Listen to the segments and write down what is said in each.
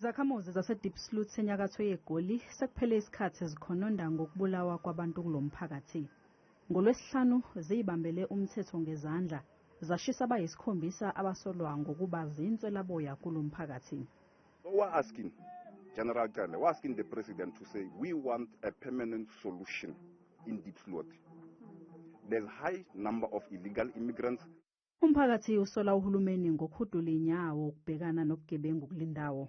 Izakhamuzi zaseDiepsloot enyakatho yeGoli sekuphele isikhathi zikhononda ngokubulawa kwabantu kulo mphakathi. NgoLwesihlanu ziyibambele umthetho ngezandla zashisa abayisikhombisa abasolwa ngokuba zinswelaboya kulo mphakathi. So we're asking General Cele, we're asking the president to say we want a permanent solution in Diepsloot. There's high number of illegal immigrants. Umphakathi usola uhulumeni ngokuhudula inyawo ukubhekana nobugebengu kule ndawo.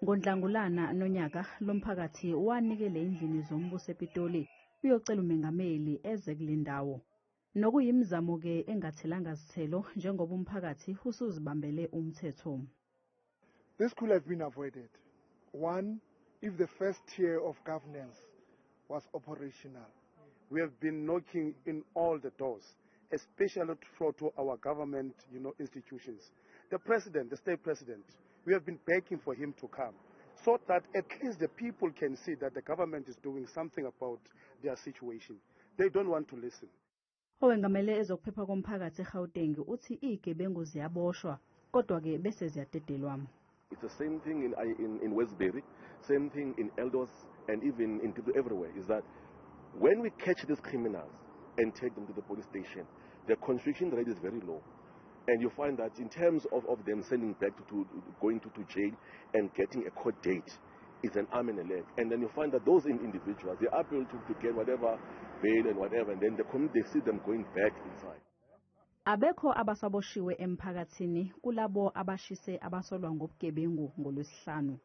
NgoNhlangulana nonyaka lo mphakathi wanikele endlini zombuso ePitoli uyocela umengameli eze kule ndawo. Nokuyimizamo-ke engathelanga zithelo njengoba umphakathi usuzibambele umthetho. This could have been avoided. One, if the first tier of governance was operational. We have been knocking in all the doors, especially to our government institutions. The president, the state president, we have been begging for him to come so that at least the people can see that the government is doing something about their situation. They don't want to listen. Owengamele ezokuphepha komphakathi eGauteng uthi izigebengu ziyaboshwa kodwa-ke bese ziyadedelwa. It's the same thing in Westbury, same thing in Eldos, and even in everywhere, is that when we catch these criminals and take them to the police station, the conviction rate is very low. And you find that in terms of them sending back to going to jail and getting a court date, it's an arm and a leg. And then you find that those individuals, they are able to get whatever bail and whatever, and then the community, they see them going back inside. Abekho abasaboshiwe emphakathini kulabo abashise abasolwa ngobugebengu ngoLwesihlanu.